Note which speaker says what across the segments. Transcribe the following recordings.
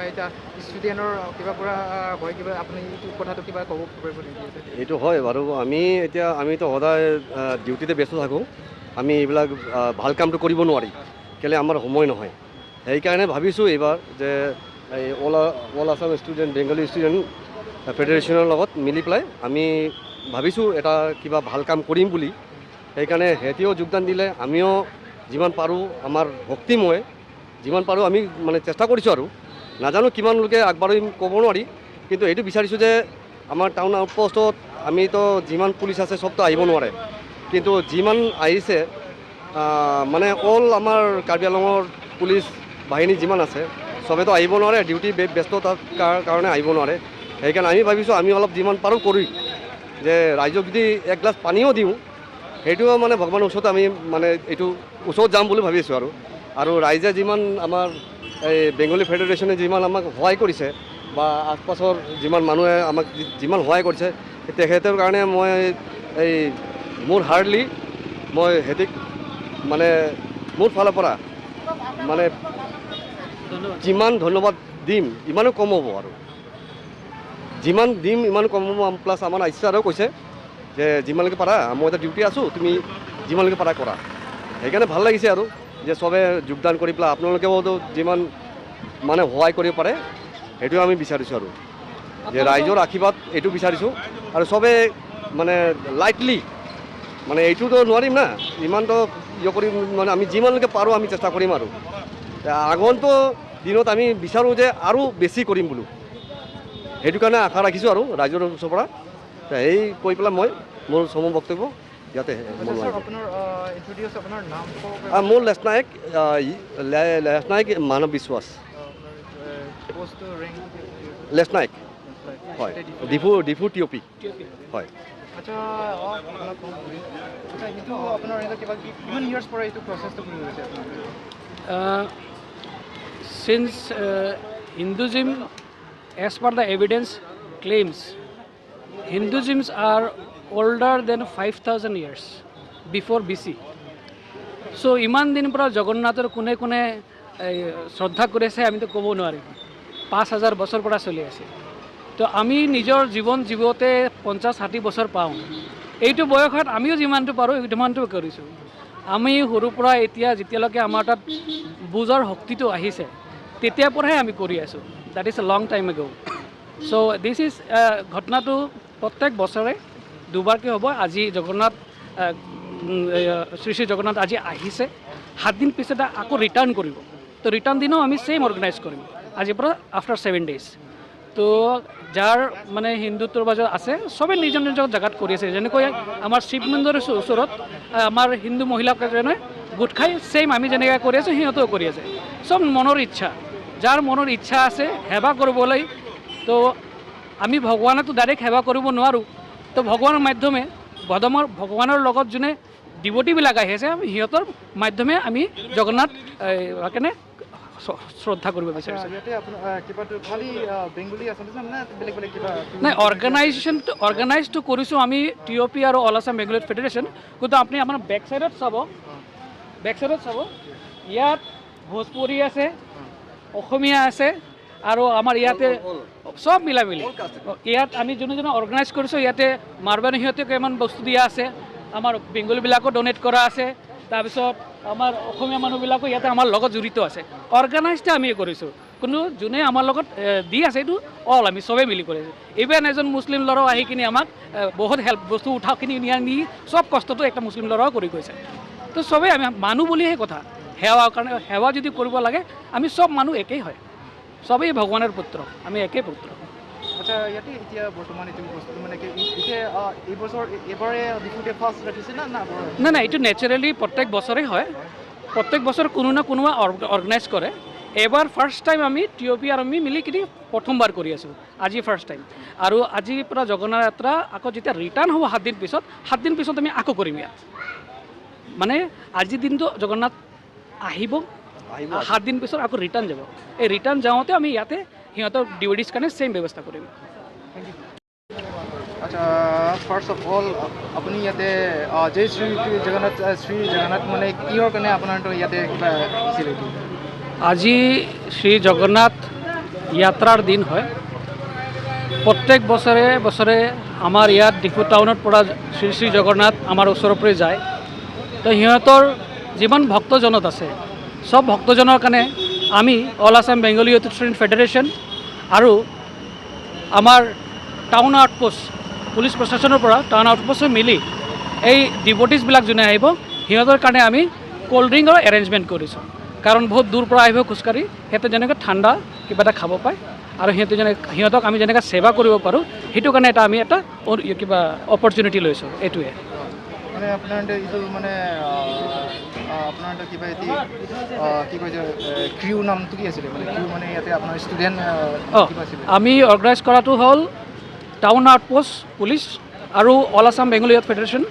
Speaker 1: কিবা এতিয়া ষ্টুডেণ্টৰ কিবা পৰা হয়, কিবা আপুনি এইটো কথাটো কিবা ক'ব পাৰিব নেকি?
Speaker 2: এইটো হয় বাৰু। আমি এতিয়া আমিতো সদায় ডিউটিতে ব্যস্ত থাকোঁ। আমি এইবিলাক ভাল কামটো কৰিব নোৱাৰি, কেলৈ আমাৰ সময় নহয়। সেইকাৰণে ভাবিছোঁ এইবাৰ যে এই all Assam student, Bengali student ফেডাৰেশ্যনৰ লগত মিলি পেলাই আমি ভাবিছোঁ এটা কিবা ভাল কাম কৰিম বুলি। সেইকাৰণে সিহঁতেও যোগদান দিলে, আমিও যিমান পাৰোঁ, আমাৰ শক্তিময় যিমান পাৰোঁ আমি মানে চেষ্টা কৰিছোঁ। আৰু নাজানো কিমান লোকে আগবাঢ়িম, ক'ব নোৱাৰি। কিন্তু এইটো বিচাৰিছোঁ যে আমাৰ টাউন আউটপোষ্টত আমিতো যিমান পুলিচ আছে চবতো আহিব নোৱাৰে, কিন্তু যিমান আহিছে মানে অল আমাৰ কাৰ্বি আংলঙৰ পুলিচ বাহিনী যিমান আছে, চবেতো আহিব নোৱাৰে, ডিউটি ব্যস্ততাৰ কাৰণে আহিব নোৱাৰে। সেইকাৰণে আমি ভাবিছোঁ আমি অলপ যিমান পাৰোঁ কৰি যে ৰাইজক যদি এক গ্লাছ পানীও দিওঁ, সেইটোও মানে ভগৱানৰ ওচৰত আমি মানে এইটো ওচৰত যাম বুলি ভাবিছোঁ। আৰু ৰাইজে যিমান আমাৰ এই বেংগলী ফেডাৰেশ্যনে যিমান আমাক সহায় কৰিছে বা আশপাছৰ যিমান মানুহে আমাক যিমান সহায় কৰিছে, তেখেতৰ কাৰণে মই এই মোৰ হাৰ্টলি মই সিহঁতিক মানে মোৰ ফালৰ পৰা মানে যিমান ধন্যবাদ দিম ইমানো কম হ'ব আৰু যিমান দিম ইমানো কম হ'ব। প্লাছ আমাৰ আইচাৰেও কৈছে যে যিমানলৈকে পাৰা, মই এটা ডিউটি আছোঁ, তুমি যিমানলৈকে পাৰা কৰা। সেইকাৰণে ভাল লাগিছে আৰু যে চবে যোগদান কৰি পেলাই আপোনালোকেওতো যিমান মানে সহায় কৰিব পাৰে, সেইটোৱে আমি বিচাৰিছোঁ আৰু যে ৰাইজৰ আশীৰ্বাদ এইটো বিচাৰিছোঁ। আৰু চবে মানে লাইটলি মানে এইটোতো নোৱাৰিম না, ইমানতো ইয়ে কৰিম, মানে আমি যিমানলৈকে পাৰোঁ আমি চেষ্টা কৰিম। আৰু আগন্তুক দিনত আমি বিচাৰোঁ যে আৰু বেছি কৰিম বোলো, সেইটো কাৰণে আশা ৰাখিছোঁ আৰু ৰাইজৰ ওচৰৰ পৰা। এই কৈ পেলাই মই মোৰ চমু বক্তব্য ইয়াতে
Speaker 1: আচ্ছা ছাৰ, আপোনাৰ ইণ্ট্ৰডিউচ, আপোনাৰ নামটো ক'ব পাৰিব?
Speaker 2: মোৰ লেচনায়ক, লেচনায়ক মানৱ বিশ্বাস।
Speaker 1: আপোনাৰ পষ্টটো, ৰেংক?
Speaker 2: লেচনায়ক হয়, ডিফু ডিফু টিঅ' পি হয়।
Speaker 1: আচ্ছা, আপোনাক কম। আচ্ছা, এইটো আপোনাৰ এনেকুৱা কিবা কিমান ইয়াৰ্ছ পৰা এইটো প্ৰচেছটো কৰি গৈছে আপোনালোকে?
Speaker 3: Since Hinduism, as per the evidence claims, Hinduisms are older than 5000 years before BC. So ইমান দিন পৰা জগন্নাথৰ কোনে কোনে এই, শ্ৰদ্ধা কৰি আছে, আমিতো ক'ব নোৱাৰিম। 5000 বছৰ পৰা চলি আছে। তো আমি নিজৰ জীৱন জীৱতে 50-60 বছৰ পাওঁ। এইটো বয়সত আমিও যিমানটো পাৰোঁ সিমানটো কৰিছোঁ। আমি সৰুৰ পৰা এতিয়া যেতিয়ালৈকে আমাৰ তাত বুজাৰ শক্তিটো আহিছে, তেতিয়াৰ পৰাহে আমি কৰি আছোঁ। That is a long time ago. So this is ঘটনাটো প্ৰত্যেক বছৰে দুবাৰকৈ হ'ব। আজি জগন্নাথ শ্ৰী শ্ৰী জগন্নাথ আজি আহিছে, 7 দিন পিছতে আকৌ ৰিটাৰ্ণ কৰিব। তো ৰিটাৰ্ণ দিনাও আমি ছেইম অৰ্গেনাইজ কৰিম, আজিৰ পৰা আফটাৰ 7 ডেইজ। তো যাৰ মানে হিন্দুত্বৰ মাজত আছে, চবেই নিজৰ নিজৰ জেগাত কৰি আছে। যেনেকৈ আমাৰ শিৱ মন্দিৰৰ ওচৰত আমাৰ হিন্দু মহিলাকেইজনে গোট খাই ছেইম আমি যেনেকৈ কৰি আছোঁ, সিহঁতেও কৰি আছে। চব মনৰ ইচ্ছা, যাৰ মনৰ ইচ্ছা আছে সেৱা কৰিবলৈ। তো আমি ভগৱানকতো ডাইৰেক্ট সেৱা কৰিব নোৱাৰোঁ, তো ভগৱানৰ মাধ্যমে ভগৱানৰ লগত যোনে ডিভ'টিবিলাক আহি আছে, আমি সিহঁতৰ মাধ্যমে আমি জগন্নাথ কেনে শ্ৰদ্ধা কৰিব বিচাৰিছোঁ।
Speaker 1: ইয়াতে আপোনাৰ কিবাটো খালি বেংগলী আছে নে বেলেগ বেলেগ কিবা?
Speaker 3: নাই, অৰ্গেনাইজেশ্যনটো অৰ্গেনাইজটো কৰিছোঁ আমি টি অ' পি আৰু অল আছাম বেংগলী ফেডাৰেশ্যন। কিন্তু আপুনি আমাৰ বেক চাইডত চাব, বেক চাইডত চাব, ইয়াত ভোজপুৰী আছে, অসমীয়া আছে আৰু আমাৰ ইয়াতে চব মিলা মিলি ইয়াত আমি যোনে যোনে অৰ্গেনাইজ কৰিছোঁ, ইয়াতে মাৰবাৰী সিহঁতে কেইমান বস্তু দিয়া আছে, আমাৰ বেংগলীবিলাকো ডনেট কৰা আছে, তাৰপিছত আমাৰ অসমীয়া মানুহবিলাকো ইয়াতে আমাৰ লগত জড়িত আছে। অৰ্গেনাইজটো আমিয়ে কৰিছোঁ, কিন্তু যোনে আমাৰ লগত দি আছে, এইটো অল আমি চবেই মিলি কৰিছোঁ। ইভেন এজন মুছলিম ল'ৰাও আহি কিনি আমাক বহুত হেল্প, বস্তু উঠাখিনি নিয়া নি চব কষ্টটো একটা মুছলিম ল'ৰাও কৰি গৈছে। তো চবেই আমি মানুহ বুলিহে কথা, সেৱাৰ কাৰণে সেৱা যদি কৰিব লাগে, আমি চব মানুহ একেই হয়, চবেই ভগৱানৰ পুত্ৰ, আমি একেই পুত্ৰ।
Speaker 1: আচ্ছা, ইয়াতে এতিয়া বৰ্তমান এইটো বস্তুটো মানে কি এতিয়া এই বছৰ এইবাৰে ডিফুতে ফাৰ্ষ্ট ৰাখিছে না না আগৰ?
Speaker 3: নাই নাই, এইটো নেচাৰেলি প্ৰত্যেক বছৰেই হয়। প্ৰত্যেক বছৰ কোনো না কোনোবা অৰ্গেনাইজ কৰে। এইবাৰ ফাৰ্ষ্ট টাইম আমি টি অ' পি আৰু আমি মিলি কিনি প্ৰথমবাৰ কৰি আছোঁ, আজি ফাৰ্ষ্ট টাইম। আৰু আজিৰ পৰা জগন্নাথ যাত্ৰা আকৌ যেতিয়া ৰিটাৰ্ণ হ'ব 7 দিন পিছত, 7 দিন পিছত আমি আকৌ কৰিম ইয়াত। মানে আজিৰ দিনটো জগন্নাথ আহিব,
Speaker 2: আহিব।
Speaker 3: 7 দিন পিছত আকৌ ৰিটাৰ্ণ যাব। এই ৰিটাৰ্ণ যাওঁতে আমি ইয়াতে সিহঁতৰ ডিভ'টিছ কাৰণে ছেইম ব্যৱস্থা কৰিম।
Speaker 1: আচ্ছা, ফাৰ্ষ্ট অফ অল আপুনি ইয়াতে জয় শ্ৰী জগন্নাথ, শ্ৰী জগন্নাথ মানে কিহৰ কাৰণে আপোনাৰ ইয়াতে কিবা দিছিল এইটো?
Speaker 3: আজি শ্ৰী জগন্নাথ য়াত্ৰাৰ দিন হয়। প্ৰত্যেক বছৰে বছৰে আমাৰ ইয়াত ডিফু টাউনত পৰা শ্ৰী শ্ৰী জগন্নাথ আমাৰ ওচৰৰ পৰাই যায়। তো সিহঁতৰ যিমান ভক্তজনত আছে, চব ভক্তজনৰ কাৰণে আমি all Assam Bengali youth student federation আৰু আমাৰ টাউন আউটপোষ্ট পুলিচ প্ৰশাসনৰ পৰা টাউন আউটপোষ্টে মিলি এই ডিভটিছবিলাক যোনে আহিব, সিহঁতৰ কাৰণে আমি ক'ল্ড ড্ৰিংকৰ এৰেঞ্জমেণ্ট কৰিছোঁ। কাৰণ বহুত দূৰ পৰা আহিব খোজকাঢ়ি, সিহঁতে যেনেকৈ ঠাণ্ডা কিবা এটা খাব পায় আৰু সিহঁতে যেনে সিহঁতক আমি যেনেকৈ সেৱা কৰিব পাৰোঁ, সেইটো কাৰণে এটা আমি এটা কিবা অপৰচুনিটি লৈছোঁ, এইটোৱে।
Speaker 1: মানে আপোনাৰ এইটো মানে আপোনাৰ কিবা এটি কি কয় যে ক্ৰিউ নামটো কি আছিলে? মানে ক্ৰিউ মানে ইয়াতে আপোনাৰ ষ্টুডেণ্ট কিবা আছিলে?
Speaker 3: আমি অৰ্গেনাইজ কৰাটো হ'ল টাউন আউটপোষ্ট পুলিচ আৰু all Assam Bengali youth federation,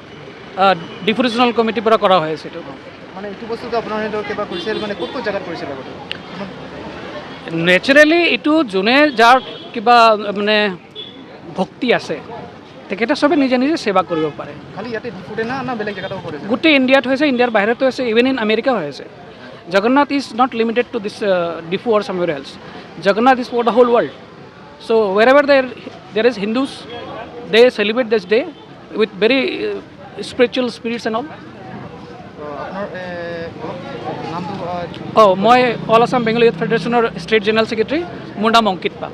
Speaker 3: Diphu regional কমিটিৰ পৰা কৰা হৈ আছে এইটো।
Speaker 1: মানে এইটো বস্তুটো আপোনাৰ সিহঁতৰ কিবা কৰিছিল, মানে ক'ত ক'ত জেগাত কৰিছিল আগতে?
Speaker 3: নেচাৰেলি এইটো যোনে যাৰ কিবা মানে ভক্তি আছে, তেখেতে চবে নিজে নিজে সেৱা কৰিব পাৰে।
Speaker 1: খালি ইয়াতে ডিফুতে না না বেলেগ জেগাতো কৰিছে?
Speaker 3: গোটেই ইণ্ডিয়াত হৈছে, ইণ্ডিয়াৰ বাহিৰতো হৈছে, ইভেন ইন আমেৰিকা হৈ আছে। Jagannath is not limited to this Diphu or somewhere else. Jagannath is for the whole world. So wherever there is Hindus, they celebrate this day with very spiritual spirits and all.
Speaker 1: আপোনাৰ অলপ নামটো?
Speaker 3: অঁ, মই all Assam Bengali youth ফেডাৰেশ্যনৰ state general secretary. মোৰ নাম অংকিত পাল।